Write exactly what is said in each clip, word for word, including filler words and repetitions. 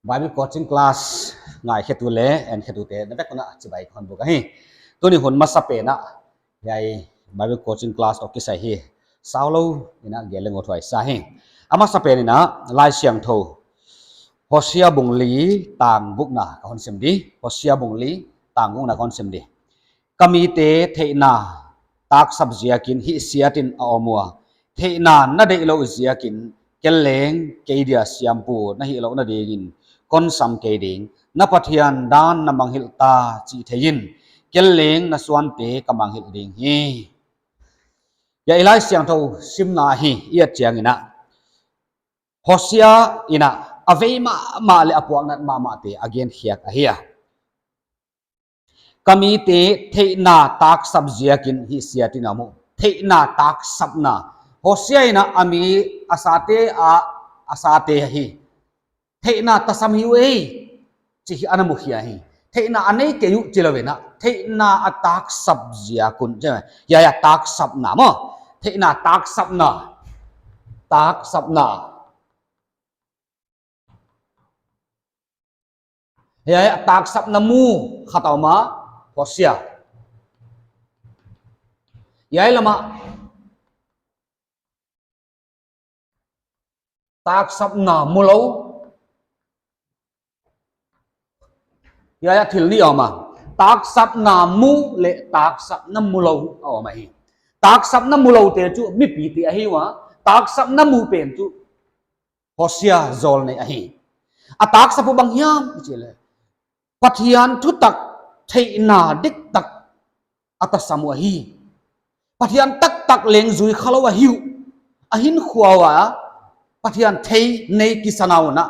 Bible coaching class ngaikhetu leh enkhetute na vek un chibai kon buk ahi. Tuni hun masapen a hiai Bible coaching class toh kisai hi saulou in gen leng uthuai sa hi. A masapen in Laisiangthou Hosea bung li tang gukna ka hon sim di. Hosea bung li tang gukna ka hon sim di. Ka mite theihna taksap ziakin hihsiatin a om ua, theihna na deihlouh ziakin ken leng kei dia siampu na hihlouhna dingin kon sam kei ding. Na Pathian dan na mangngilh ta chih theiin ken leng na suante ka mangngilh ding hi. Hiai Laisiangthou simna hi i et chiangin Hosea in a vei mahmah leh a puaknat mahmahte a genkhiak ahi a. Ka mite theihna taksap ziakin hihsiatin a om uh. Theihna taksapna. Hosea in a mi a sate a, a sate hi theihna tasam hi uh ei chih ana mukhia hi. Theihna a nei kei uh chilou in, theihna a taksap ziak un. Hiai a taksapna maw. Theihna taksapna. Taksapna. Hiai a taksapna mu khat a om a, Hosea. Hiai lam ah taksapna mulou. Hiai a thil nih a om a. Taksapna mu leh taksapna mulou a om ahi. Taksapna muloute chu mipite ahi ua, taksapna mu pen chu Hosea zawlnei ahi. A taksap uh bang hiam i chih leh, Pathian thutak theihna diktak a tasam uh ahi. Pathian taktak leng zui khalou ahi uh. A hinkhua ua Pathian thei nei kisa nawn a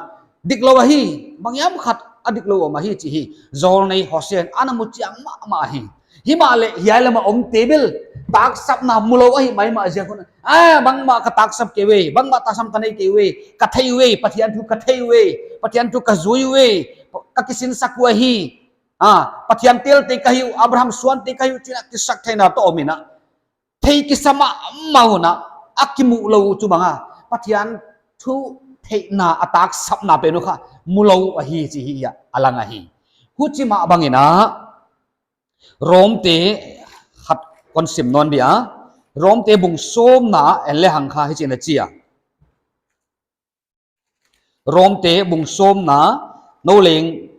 diklou ahi. Bang hiam khat a diklou om ahi chih hi zawlnei Hosea in ana muchiang mahmah ahi. Himahleh hiai lam a omte bel taksapna mulou ahi maimah ziak un, a, bangmah ka taksap kei uh ei, bangmah taksap ka nei kei uh ei, ka thei uh ei, Pathian thu ka thei uh ei, Pathian thu ka zui uh ei, ka kisinsak uh ahi. A, Pathian telte ka hi uh, Abraham suante ka hi uh chih a kisak theihna toh om in, thei kisa mahmah un a kimuhlou uh chu bang a, Pathian thu theihna a taksapna pen uh kha mulou ahi chih hi a lang ahi. Huchi mah bangin Romte khat kon sim nawn dia. Romte bung sawmna en lehang kha hichi'n a chi a. Romte bung sawmna, nou leng,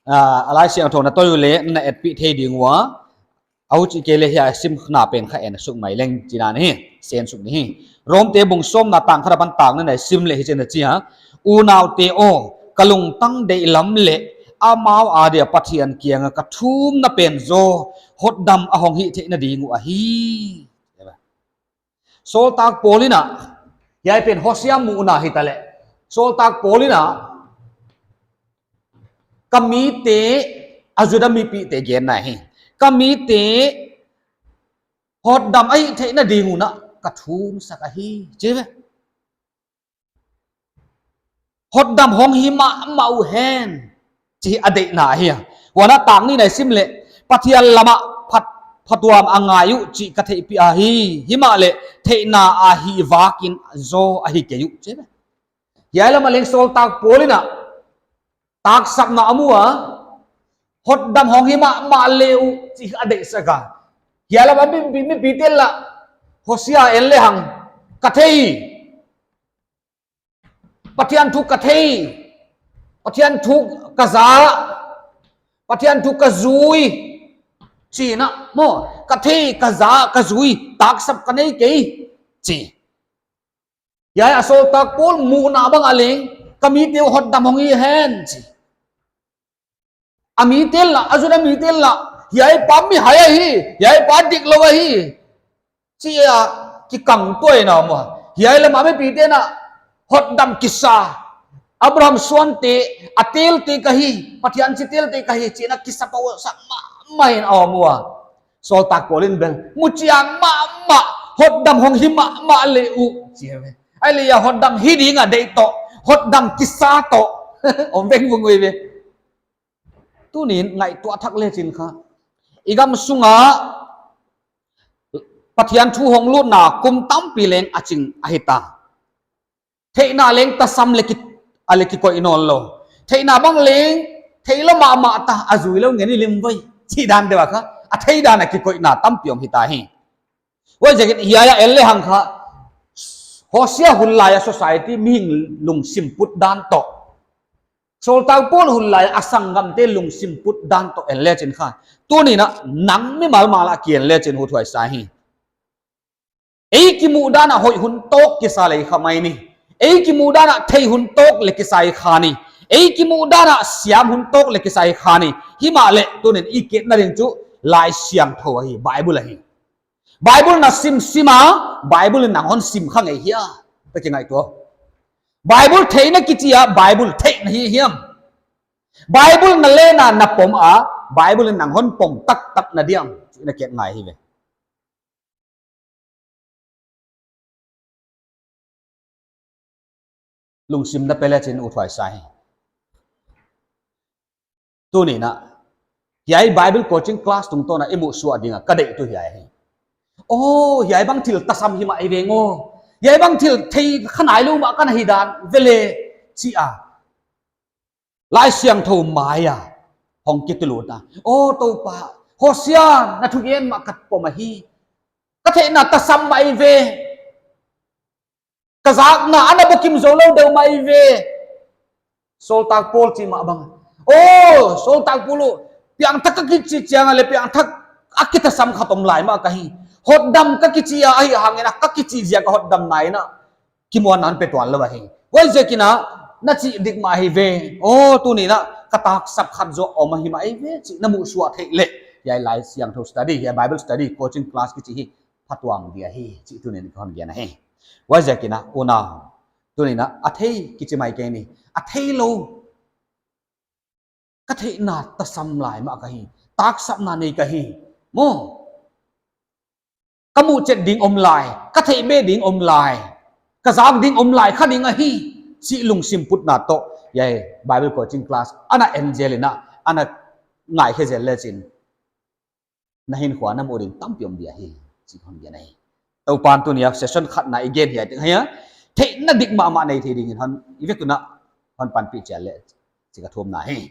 ah, a Laisiangthou na toi uleh na etpih thei ding ua. Huchi kei leh hiai simna pen kha en suk mai leng chihna hi, sen suk ni hi. Romte bung sawmna tang khat apan tang nihna i sim leh hichi'n a chi a. Unaute aw, ka lungtang deihlam leh amau adia Pathian kianga ka thumna pen zaw hotdam a hong hih theihna ding uh ahi. Sawltak Paul in, hiai pen Hosea muhna hitaleh, Sawltak Paul in, ka mite, a Juda mipite genna hi. Ka mite hotdam a hih theihna ding un ka thumsak ahi, chi ve. Hotdam hong hi mahmah uhen chih a deihna ahi a. Huan a tang nihna i sim leh, Pathian lam ah phat, phatuam a ngai uh chih ka theihpih ahi. Himahleh theihna a hih vakin zaw ahi kei uh, chi ve. Hiai lam ah leng Sawltak Paul in taksapna a mu a, hotdam hong hi mahmah le uh chih a deihsak a. Hiai lam ah mi, mi, mipite'n lah, Hosea en lehang, ka thei, Pathian thu ka thei, Pathian thu ka za, Pathian thu ka zui, chi'n a maw, ka thei, ka za, ka zui, taksap ka nei kei, chi. Hiai a Sawltak Paul muhna bang a leng, ka mite uh hotdam hong hi hen, chi. A mite'n lah, a Juda mite'n lah, hiai pa mihai ahi, hiai pa diklou ahi, chi a kikang tuah in a maw. Hiai lam ah mipite'n hotdam kisa, Abraham suante, a telte ka hi, Pathian chi telte ka hi, chi'n a kisa pau sak mahmah in a maw. Sawltak Paul in bel muchiang mahmah, hotdam hong hi mahmah le uh, chi ve. Ahihleh a hotdam hi ding a deih toh, hotdam kisa toh om vengvung uh ve. Tuni'n ngaihtuah thak le chin kha, i gam sunga Pathian thu hong lutna kum tampi leng a ching ahi ta. Theihna leng tasam leh ki, a leh kikoih nawnlou. Theihna bang leng, theilou mahmah ta, a zuilou ngen i lim vai. Chih dan deuh a kha, a thei dan a kikoihna tampi om hita hi. Huaiziakin hiai a en lehang kha, Hosea hun lai a society mihing lungsim put dan toh, Sawltak Paul hun lai a sanggamte lungsim put dan toh en lechin kha, tuni'n nang mimal mah a ki en lechin huthuai sa hi. Ei kimuh dan a hoih hun tawk kisa leh kha mai ni. Ei kimuh dan a thei hun tawk leh kisa kha ni. Ei kimuh dan a siam hun tawk leh kisa kha ni. Himahleh tuni'n i ki etna ding chu Laisiangthou ahi, Bible ahi. Bible na sim sim a, Bible in nang hon sim kha ngei hia, ka kingaihtuah. Bible theihna kichi a, Bible theihna hi hiam? Bible na len a na pom a, Bible in nang hon pom taktak na diam, chih na ki et ngai hi ve. Lungsim na pe lechin huthuai sa hi. Tuni'n, hiai Bible coaching class tungtawn a i muhsuah ding a ka deih tuh hiai hi. Oh, hiai bang thil tasam himai ve aw. Hiai bang thil thei kha nailou mah ka na hi dan ve leh, chi a, Laisiangthou mai a hong kitulut a, oh Toupa, Hosea na thugen mah ka pom ahi. Ka theihna tasam mai ve. Ka zakna ana bukim zoulou deuh mai ve. Sawltak Paul chih mah bang, oh Sawltak Paul uh, piangthak ka kichi chiang a leh piangthak a kitasam khat om lai mah ka hi. Hotdam ka kichi a, ahihhangin a ka kichi ziak a hotdamna in kimuanna hon pe tuanlou ahi. Huaiziakin na chih dik mah hi ve. Oh, tuni'n ka taksap khat zaw om ahi mai ve, chih na muhsuah theih leh, hiai Laisiangthou study, hiai Bible study, coaching class kichi hi phatuam dia hi, chih tuni'n ka hon gen ahi. Huaiziakin unau, tuni'n a thei kichi mai kei ni, a theilou, ka theihna tasam lai mah ka hi, taksapna nei ka hi maw. Ka muhchet ding om lai, ka theih be ding om lai, ka zak ding om lai kha ding ahi, chih lungsim putna toh hiai Bible coaching class ana en zel in, ana ngaikhe zel lechin na hinkhua na muh ding tampi om dia hi, chih hon gen ahi. Toupa'n tuni a session khatna i gen hiai teng hiai a, theihna dik mahmah nei thei dingin hon, i vek un hon panpih chiat leh, chih ka thumna hi.